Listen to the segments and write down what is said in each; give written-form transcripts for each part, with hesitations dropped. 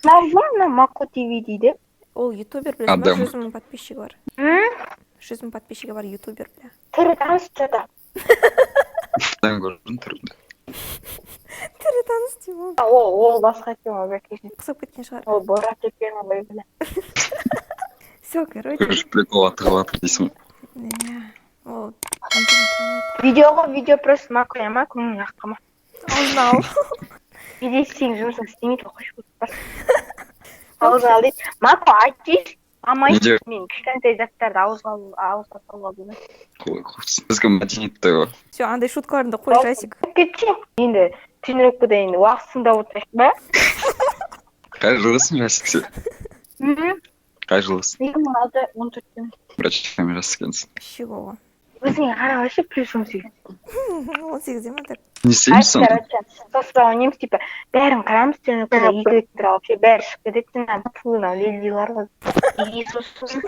Мынау кім, мына Мако ТВ дейді? Ол ютубер, білесің ба? Адам. 100 000 подписчигі бар. М? 100 000 подписчигі бар ютубер, бля. Түрі таныс что-то. Адам көрдім түрінде. Түрі таныс деймін ғой. Ол басқа екен ғой, бәкесін. Ұқсап кеткен шығар. Ол Борат екен ғой, бля. Все, короче. Көріш приколға тығып жатыр дейсің ғой. Иә, ол үндемей тұра алмайды. Видео ғой, видео просто Мако ма, көңілің аққа ма? Аузына ал. Кейде сенің жұмысың істемейді ғой, қойшы, бас. Ауызға ал дейді. Мако, айтшы. Мама, Не деп? мен кішкентай заттарды ауызға ауызға салуға болмайды. Қой, құрсын. Біздікі мәдениетті ғой. Все, андай шуткаларыңды қой, Жасик. Кетші. Енді тренировкада енді уақыт тыңдап отырайық ба? Қай жылғысың, Жасик, сен? Мхм. Қай жылғысың? 2006, 14-тен. Братишкамен жас екенсің. Щегова. Өзіңе қарап, плюс 18. 18-де ма, так? Не істейміз сонда? Короче, соспа ойнаймыз, типа, бәрін қараймыз, тренировкада екі рет алып ше, бәрі шығып кетеді, ана фу, мынау ледилар ғой. И сосын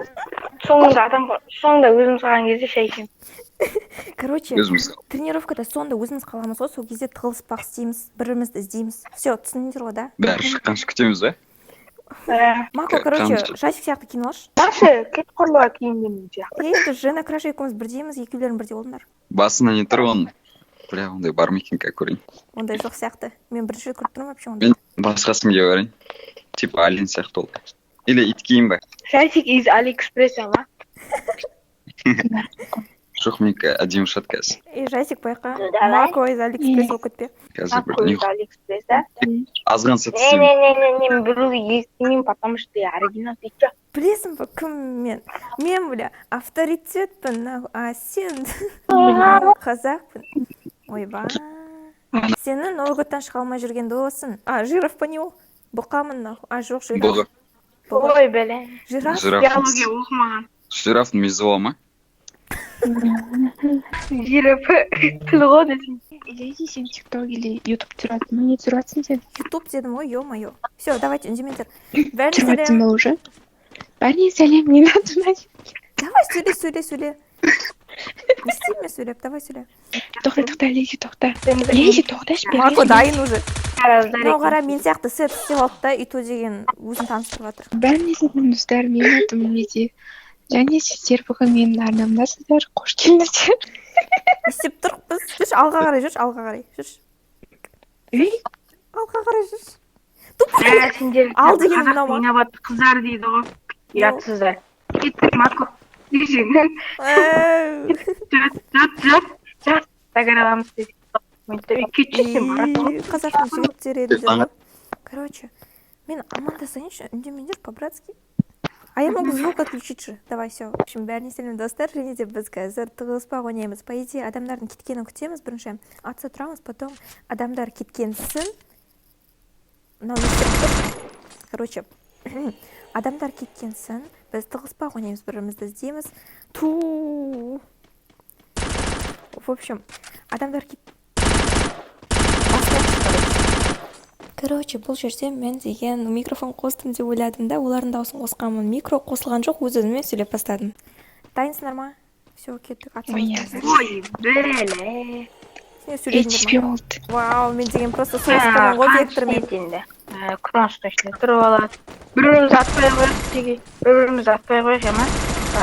соңында адам, соңында өзіміз қалған кезде шай ішеміз. Короче, Өзіміз. тренировкада сонда өзіміз қаламыз ғой, сол кезде тығылыспақ істейміз, бір бірімізді іздейміз. Все, түсіндіңдер ғой, да? Бәрі шыққанша күтеміз ба? Мако, короче, Қамшы. Жасик сияқты киініп алшы. Маша, кет құрлыға киінген сияқты. Е, енді жена краш екеуміз бірдейміз, екеулерің бірдей болдыңдар. Басында не тұр оның? Бля, ондай бар ма екен, қазір көрейін. Ондай жоқ сияқты. Мен бірінші рет көріп тұрмын вообще ондай. Мен басқасын киіп барайын. Типа олень сияқты ол. Или ит киейін ба? Жасик из Алиэкспресса ма? Жоқ, менікі әдемі шығады қазір. Ей, Жасик, байқа. Ну, давай. Мако из Алиэкспресс болып кетпе. Қазір бір Мако не из Алиэкспресса. азған сәт Не, істеймін. не, не, не, не, мен біреуге естімеймін, потому что я оригинал, ты чё? Білесің ба, кім мен? Мен, бля, авторитетпін, нахуй. А сен қазақпын. Ойбай. Сенің Новый годтан шыға алмай жүрген досың. А, жираф па, не ол? Бұқамын, нахуй. А, жоқ, жираф. Бұғы. Бұғы. Ой, бля. Жираф? Жираф. Биология оқымаған. Жирафтың мүйізі бола ма? Жираф тіл ғой десең. Леди, сен ТикТок или Ютуб түсіріп ма, не түсіріп жатрсың сен? Ютуб дедім ғой, ё-моё. Все, давайте, үндемеңдер. Бәріне Түсіріп жатрсың сәлем. ба уже? Бәріне сәлем, не надо знать. Давай, сөйле, сөйле, сөйле. Не істеймін мен сөйлеп, давай сөйле. Тоқта, тоқта, Леди, тоқта. Леди, тоқташы. Мако дайын уже. Қарыздар. Мынау қара, мен сияқты сет істеп алды да, ито деген өзін таныстырып жатыр. Бәріне сәлем, достар, менің атым Леди. Және сіздер бүгін менің арнамдасыздар. Қош келдіңіздер. Не істеп тұрмыз? Жүрші, алға қарай жүрші, алға қарай жүрші. Ей, Алға қарай жүрші. Ә, сендер Ал деген мынау ма? қазақтың инабатты қыздар дейді ғой. Ұятсыздар. Кеттік, Мако. Десең. Әу. Жат, жат, жат, жат. Догораламыз дедік. Кетші сен, барасың ғой. И, қазақтың жігіттері едіңдер ғой. Короче, мен амандасайыншы, үндемеңдер по-братски. А я могу звук отключить же. Давай, все. В общем, бәріне сәлем, достар. Және де біз қазір тығылыспақ ойнаймыз. По идее, адамдардың кеткенін күтеміз бірінші. Атса тұрамыз, потом адамдар кеткенсін. Мынау не істеп тұр? Короче, адамдар кеткенсін. Біз тығылыспақ ойнаймыз, бір-бірімізді іздейміз. Ту. В общем, адамдар кет бастайықшы, короче. Короче, бұл жерде мен деген микрофон қостым деп ойладым да, олардың дауысын қосқанмын. Микро қосылған жоқ, өз өзіме сөйлеп бастадым. Дайынсыңдар ма? Все, кеттік. Ой, я. Ой, бля. Сен сөйледіңдер Жетіспей ма? болды. Вау, мен деген просто соғыстырмын ғой вектормен. Енді. Кронштейн ішінде тұрып алады. Бір бірімізді атпай қояйық теге. Бір бірімізді атпай қояйық, ема.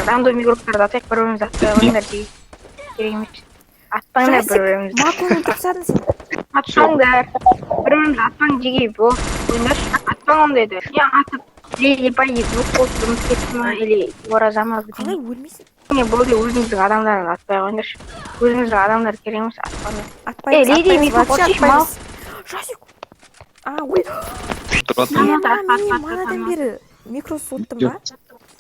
Рандом игроктарды атайық, бір бірімізді атпай қойыңдар теге. Керек емес. Атпаңдар Жасик, бір бірімізді. Маконы өлтіріп тастадың сен. Атпаңдар. Бір бірімізді атпаң жеге, бол. Қойыңдаршы. Атпаң ондайды. Не атып, леди пай звук қосып ұмытып кетті ма, или ораза ма, Қалай бірдеңе. өлмейсің? Не болды, өзіміздің адамдарды атпай қойыңдаршы. Өзіміздің адамдар керек емес, атпаңдар. Атпаймыз, Ей, леди, атпаймыз, микро вообще қосшы, мал. атпаймыз. Жасик. А, ой. Тұрып жатыр. Ема, Атпа, мен атпа, манадан атпа. бері микро суыттым ба?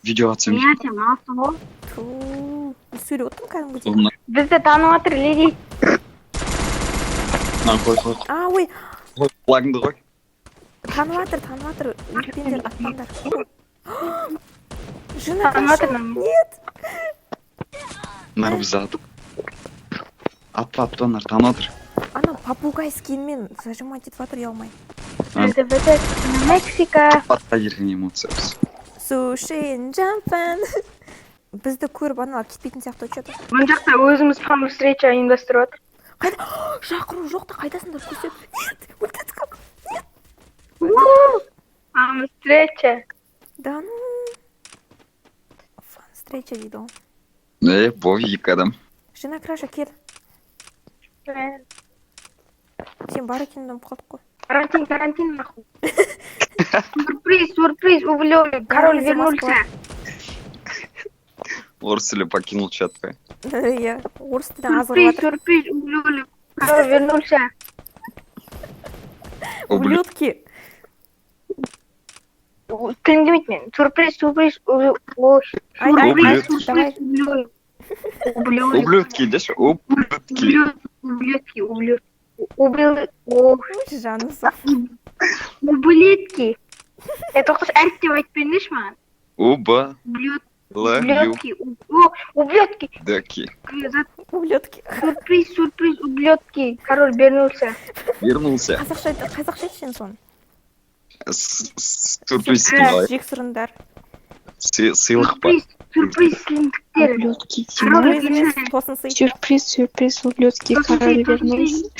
Видео атсам. Иә, сен малсың ғой. Ту. Сөйлеп отырмын кәдімгідей. Мына Бізді танып жатыр, леди. мына қой, қой, қой. А, ой, Қой, флагыңды қой. Танып жатыр, танып жатыр. Өлтпеңдер, атпаңдар. Жена Танып жатыр. Нет. Нар бізді атып. Атпа, атпа, нар танып отыр. Ана попугай скинмен зажимать етіп жатыр, ұялмай. ЛДБТ Мексика. Атқа келген эмоция біз. Суши джампан. Бізді көріп, аналар кетпейтін сияқты что-то. Мына жақта өзіміз фан встреча ұйымдастырып жатыр. Қайда? Шақыру жоқ та, қайдасыңдар, көрсет. Нет, өлтірдік. Фан встреча. Да ну. Фан встреча дейді ғой. Е, бой, екі адам. Жена Краша, кел. Сен бар екенін ұмытып қалдық қой. Карантин, карантин, нахуй. Сюрприз, сюрприз, ублюдок. Король Главное, Москва. вернулся. Орыс тілі покинул чат қой. Иә, орыс тілін азғырып Сюрприз, жатыр. сюрприз, ублюдок. Король вернулся. Ублюдок. Ублюдки. Тілім келмейді мен. Сюрприз, сюрприз, ой. Айт, айт, Сюрприз, айт, сюрприз, давай. ублюдок. Ублюдок. Ублюдки деші, ублюдки. Ублюдки, ублюдки, ублюдки. Ублюдки. Ой, Жаным сол. Ублюдки. Е, тоқташы, әріп деп айтып беріңдерші маған. Уба, Ублюд, л, ю, ублюдки, о, ублюдки. д, ки. Ублюдки. Сюрприз, сюрприз, ублюдки. Король вернулся. Вернулся. Қазақша айт, қазақша айтшы сен соны. Сюрприз қалай? Жексұрындар. Сыйлық па? Сюрприз, сюрприз, сілімтіктер. Ублюдки, Король Тима. Сюрприз емес, вернулся. тосын сый. Сюрприз, сюрприз, ублюдки, Тосын король сый, тосын вернулся.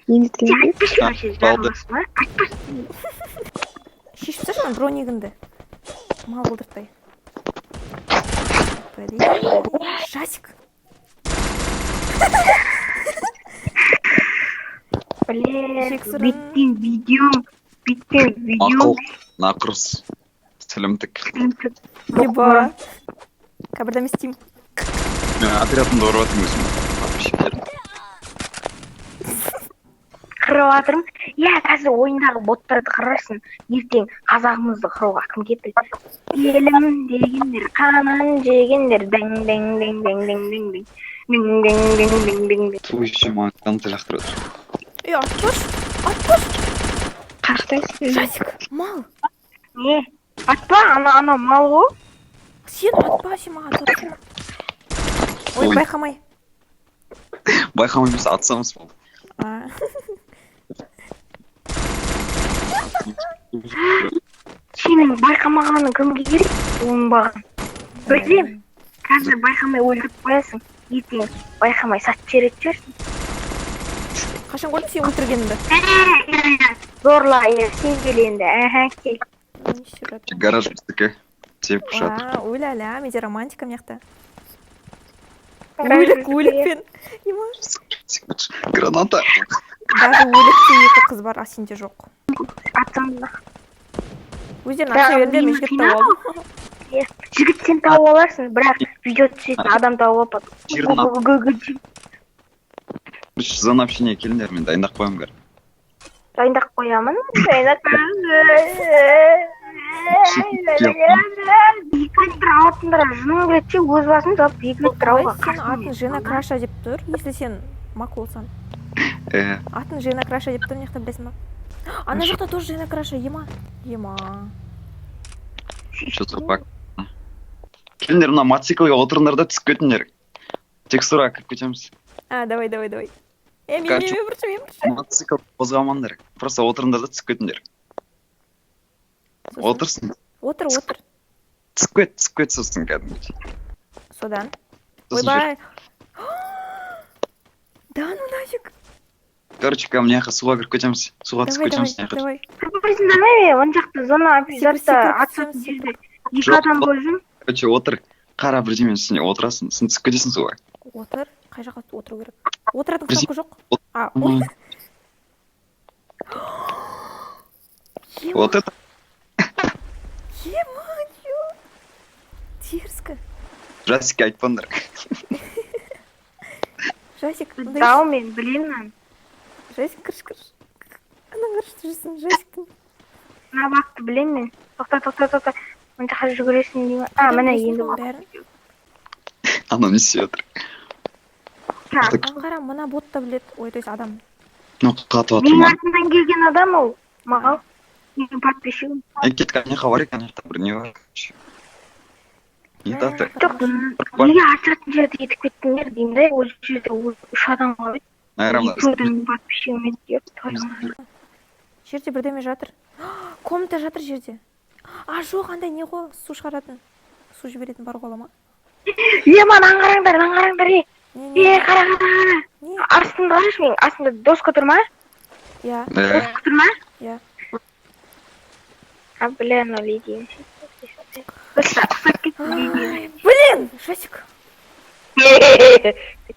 Не Сен тілім айтпашы вообще, Балды. жарыласың ба? Айтпашы. Шешіп тасташы ана бронигіңді. Мал қылдыртпай. Блин. Жасик. Блин, Жексұрын. біткен видеом, біткен видеом. Ақыл, нақұрыс, сілімтік. Еба. Кабырда істеймін. Мен отрядымды ұрып жатырмын өзім. Подписчиктер. Қырып жатырмын. Иә, қазір ойындағы боттарды қырарсың. Ертең қазағымызды қыруға кім кепіл? Елім дегендер, қанын жегендер, дэң дэң дэң дэң дэң дэң дэң. Дэң дэң дэң дэң дэң дэң. Су еще маған граната лақтырып отыр. Ей, атпашы. Атпашы. Қақтайсың. Жасик, мал. Не? Атпа, ана ана мал ғой. Сен атпа, сен маған атып отырсың. Ой, Ой. байқамай. Байқамаймыз, атсамыз болды. А. Сенің байқамағаның кімге керек? Оңбаған. Білем. Қазір байқамай өлтіріп қоясың. Ертең байқамай сатып жіберетін шығарсың. Қашан көрдің сен өлтіргеніңді? Зорла, иә, сен кел енді. Әһә, кел. Не істеп жатыр? Гараж біздікі. Тепіп жатыр. Уа, ой-ля-ля, менде романтика мына жақта. Гараж Өлік, біздікі. өлікпен. Ема. Граната. Даже өлікте екі қыз бар, а сенде жоқ. Атсам да. Өздерің Бірақ ақша беріңдер, мен мені жігіт қинады. тауып алдым. Жігіт сен тауып аларсың, бірақ видео түсетін адам тауып алып. Жердің Зона общения келіңдер, мен дайындап қоямын бәрін. Дайындап қоямын. Дайындап Екі литр алатындар жыным келеді ше, өз басым жалпы 2 литр Қалай алуға сен қарсымын. атын Жена Краша деп тұр, если сен мақұлсың. Атын Жена Краша деп тұр, мына жақта білесің ба? Ана жақта тоже Жена Краша, ема. Ема. Что за баг? Келіңдер, мына мотоциклге отырыңдар да түсіп кетіңдер. Текстураға кіріп кетеміз. А, давай, давай, давай. Е, мен, мен, Короче, мен бірінші, мен бірінші. Мотоцикл қозғамаңдар. Просто отырыңдар да түсіп кетіңдер. Сосын? Отырсын. Отыр, отыр. Түсіп кет, түсіп кет сосын кәдімгідей. Содан. Сосын жүр. Ойбай. Да ну нафиг. Короче, мына жаққа суға кіріп кетеміз. Суға түсіп Давай, кетеміз давай, мына жаққа. давай. Көрсіңдер ме, е, оң жақта зона Секір, жақта секір, атысатын түсеміз, жерде екі Жоқ, адам болып жүр. Короче, отыр. Қара бірдеменің үстіне отырасың, сосын түсіп кетесің суға. Отыр. Қай жаққа отыру керек? Отыратын Біз- кнопка жоқ. А, ой. Ема, Вот это ема, ё. Дерзко. Жасикке айтпаңдар. Жасик, мындай Дау мен білемін. Жасик, кірш, кірш. Ана кірш жүрсін, Жасиктің. Мына бақты білемін мен. Тоқта, тоқта, тоқта. Мына жаққа жүгіресің деймін. А, Қайдан міне білесің енді оның бәрін? Анау не істеп жатыр? Так. Ана қара, мына бот та біледі. Ой, то есть адам. Ну, қатып жатыр Менің ма? артымнан келген адам ол. Маған. Менің подписчигім. Е, кеттік, ана жаққа барайық, ана жақта бір не бар. Короче. Не таты? Жоқ, Бар. неге атысатын жерді кетіп кеттіңдер деймін да, ол жерде үш адам ғой. Найрамда. Екеуі де менің подписчигім еді деп. Тойым. Жерде бірдеме жатыр. Комната жатыр жерде. А, жоқ, андай не ғой, су шығаратын. Су жіберетін бар ғой ма? Е, маған қараңдар, маған қараңдар, е. Не, не, Е, қара, қара, қара. не? Астында қарашы менің, астымда доска тұр ма? Иә, Э, Доска тұр ма? иә. А, бля, ну Лидия. Блин, Жасик.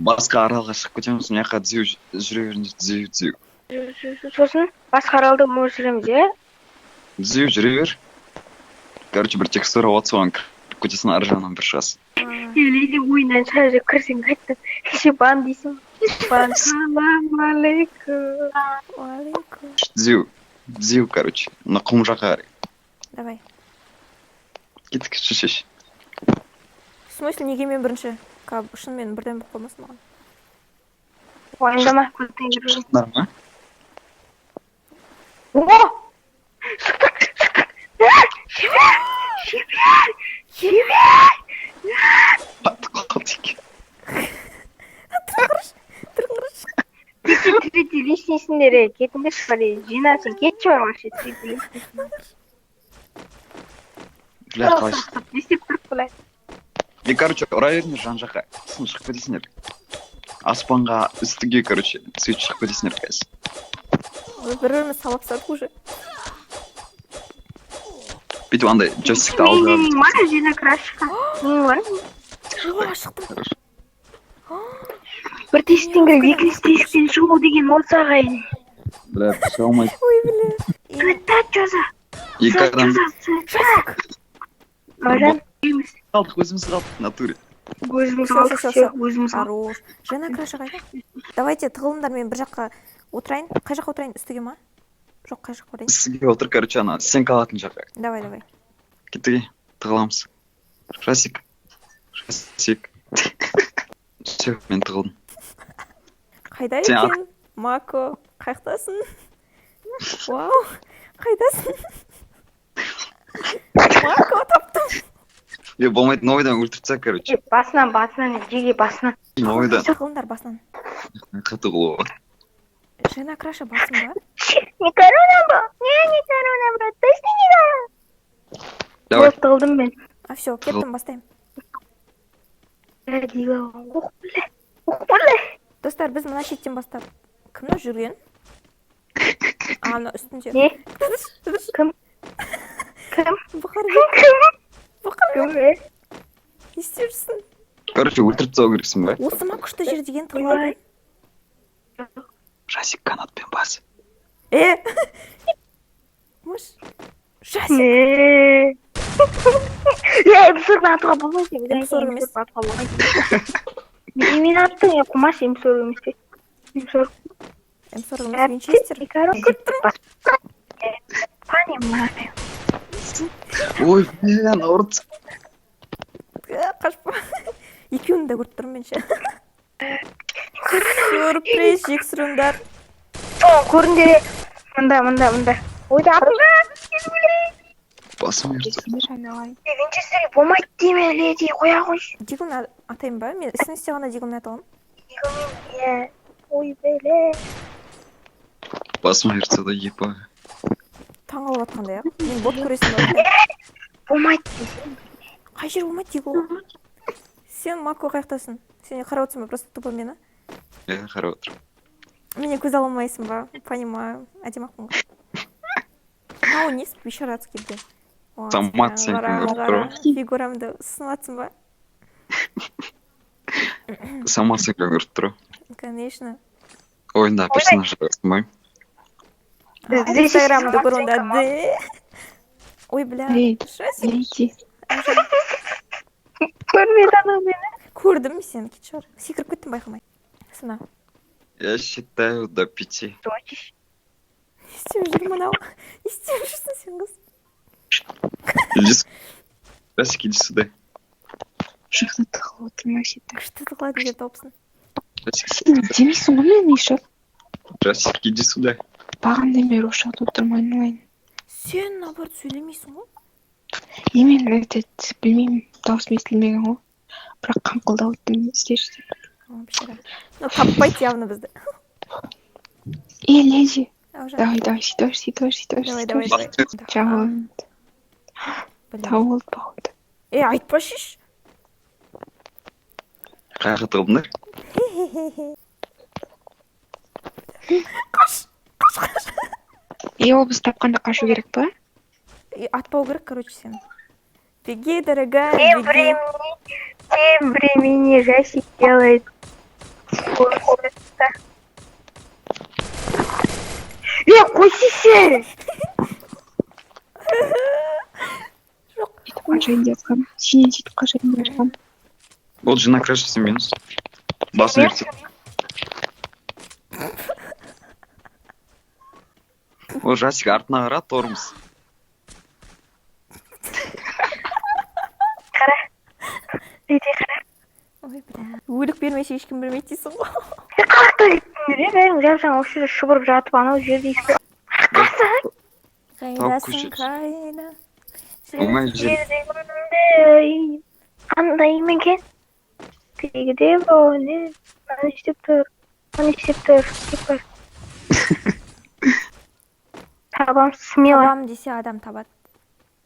Басқа аралға шығып кетеміз, мына жаққа түзеу жүре беріңдер, түзеу, түзеу. Сосын басқа аралда өмір сүреміз, иә? Түзеу жүре бер. Короче, бір текстура болады, соған кіріп кетесің, ар жағынан бір шығасың. Леди ойыннан шыға кірсең қайтадан ше бан дейсің. Бан. Салам алейкум. Уалейкум. Түзеу, түзеу, короче. Мына құм жаққа қарай. Давай. Кеттік, шеш. В смысле, неге мен бірінші? Шынымен бірден болып қалмасын маған. Уайымдама, көздің кіріп. Шықтыңдар ма? О! Шықтық, шықтық. Жібер! Жібер! Жібер! Батып қалды екен. Тұрыңдаршы. Третий личныйсіңдер, е, кетіңдерші бәрі. Жина, сен кетші бар вообще, третий личный. Бля, қалай Не істеп тұрып былай? И, короче, ұра беріңдер жан жаққа. Сосын шығып кетесіңдер. Аспанға, үстіге, короче, сөйтіп шығып кетесіңдер қазір. Ой, бір бірімізді салап тастадық уже. Бүйтіп андай джойстикті алдыға Менің бар, Жина крашқа. Менің бар. О, шықтым. Бір тесіктен кіріп, екінші тесіктен шығу деген осы, ағайын. Бля, шыға алмайды. Ой, бля. Суета, чё за? Екі адам Жасик. Маржан, қалдық, өзіміз қалдық, в натуре. өзіміз Всё, қалдық, всё, всё, всё. өзіміз қалдық. Хорош. Жена краша қайда? Давайте тығылыңдар, мен бір жаққа отырайын. Қай жаққа отырайын? Үстіге ма? Жоқ, қай жаққа барайын? Үстіге отыр, короче, ана стенка алатын жаққа. Давай, давай. Кеттік, тығыламыз. Жасик. Жасик. Все, мен тығылдым. Қайда Сен екен? Мако, қаяқтасың? Вау, қайдасың? Мако, таптым. Е, болмайды, новыйдан өлтіріп тастайық, короче. Е, басынан, басынан, жеге басынан. Новыйдан Тығылыңдар басынан. тығылуға. Жена краша басын ба? Не корона бро, не, не корона бро, точно не корона. Давай. Болып тығылдым мен. А, все, кеттім, бастаймын. Бля, дига, ох, бля, ох, бля. Достар, біз мына шеттен бастап. Кім мынау жүрген? А, мына үстінде. Не? Кім? Кім? Бұқарбек, Кім? Бұқарбек, Кім, е? не істеп жүрсің? Короче, өлтіріп тастау керексің ба? Осы ма күшті жер деген тығылады? Жасик, канатпен бас. Е! Мыш. Жасик! Не? Е, М40 атуға болмайды. М40 емес. Атуға болмайды. Мен аттым, е, қумаш М40 емес пе? М40. М40 емес, Винчестер. Көріп тұрмын. Понимаю. Ой, бля, наоборот. Қашпа. Екеуін де көріп тұрмын мен ше. Сюрприз, жексұрындар. Соны көріңдер. Мында, мында, мында. Ойда атыңда. Басым ерді. Келсеңдер, айналайын. Винчестерге болмайды деме, леди, қоя қойшы. Дигун атайын ба? Мен ісін ғана дигунмен ата аламын. Дигунмен, иә. Ой, бәле. Басым ерді да, епа. Таң қалып жатқандай ақ. Мен бот көресің ба? Болмайды десең. Қай жер болмайды дигу? Сен, Мако, қаяқтасың? Сен не қарап отырсың ба просто тупо мені? Иә, қарап отырмын. Менен көз ала алмайсың ба? Понимаю. Әдемі ақпын ғой. Мынау не бейшаратский блин. О, Самат сен қара, көріп қара, тұр ғой. Фигурамды сынып ба? Самат сен көріп тұр ғой. Конечно. Ойында персонаж ба? Здесь Инстаграмды Самат көр онда. сен Де. Ой, бля. Леди. Жасик. Леди. Көрмеді анау мені. Көрдім сені, кетші. Секіріп кеттім байқамай. Сына. Я считаю до 5. Дочь. Не істеп жүр мынау? Не істеп жүрсің сен, қыз? Иди Жасик, иди сюда. Жақта тығылып отырмын вообще-то. Күшті тығылатын жер тауыпсың. Жасик, Сен демейсің ғой мені еще. Жасик, иди сюда. Бағанадан бері осы жақта отырмын, айналайын. Сен наоборот сөйлемейсің ғой. И мен этот, білмеймін, дауысым естілмеген ғой. Бірақ қаңқылдап отырмын, не істерші деп. О, бейшара. Ну, таппайды явно бізді. Е, леди. Аужан. Давай, давай, сөйтіп, сөйтіп, сөйтіп, Давай, давай, сөйтіп. давай. Жауын. Блин. Тауып алды, походу. Е, айтпашы. Қаяққа тығылдыңдар? Қаш. Қаш, қаш. Е, ол біз тапқанда қашу керек па? И атпау керек, короче, сені. Беги, дорогая, Тем беги. времени, тем времени Жасик делает. Е, қойсайшы! Сөйтіп қашайын деп жатқанмын, сенен сөйтіп қашайын деп жатқанмын. Болды, жена краш, сен минус. Басын өртеп. Ол Жасик артына қара, тормоз. Қара. Бүйте қара. Ой, бля. Өлік бермесе ешкім білмейді дейсің ғой. Е, қаяқта кеттіңдер, е, бәрің жап жаңа осы жерде шұбырып жатып, анау жерде ешкім. Қайдасың, көшесі. қайда? Оңай жер. Жерде қандай екен? Тегіде бұл не? Мына не істеп тұр? Мына не істеп тұр? Деп бар. Табам смело. Табам десе, адам табады.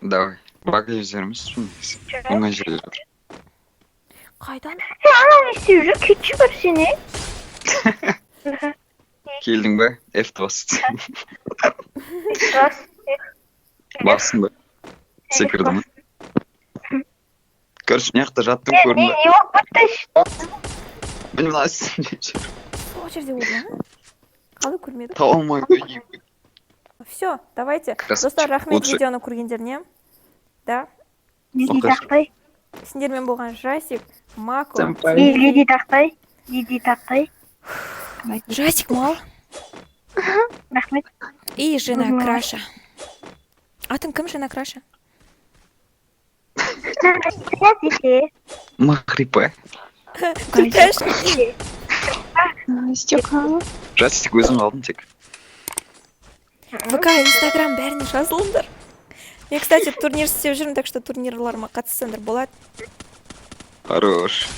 Давай. Бага өздеріміз негізі. Оңай жерде тұр. Қайдан? Е, анау не істеп жүр? Кетші бір сен, е? Келдің бе? F бас. Рас. Бассын ба? Секірді ма? Короче, мына жақта жаттым, Не, көрдің не, бе? не болып кетті? Міне, мына үстінде жүр. Сол жерде болды ма? Қалай көрмедім? Таба алмай қойдым. Все, давайте. Красавчик. Достар, рахмет Лучше. видеоны көргендеріне. Да. Леди тақтай. Сендермен болған Жасик, Мако. Сэмпай. Е, леди тақтай. Леди тақтай. Жасик мал. Рахмет. И жена Мгм. Краша. Атың кім, жена Краша? Десе. Махрипе. Күлпәш. Стека. Жасик, өзің қалдың тек. ВК, Инстаграм, бәріне жазылыңдар. Мен, кстати, турнир істеп жүрмін, так что турнирларыма қатыссаңдар болады. Хорош.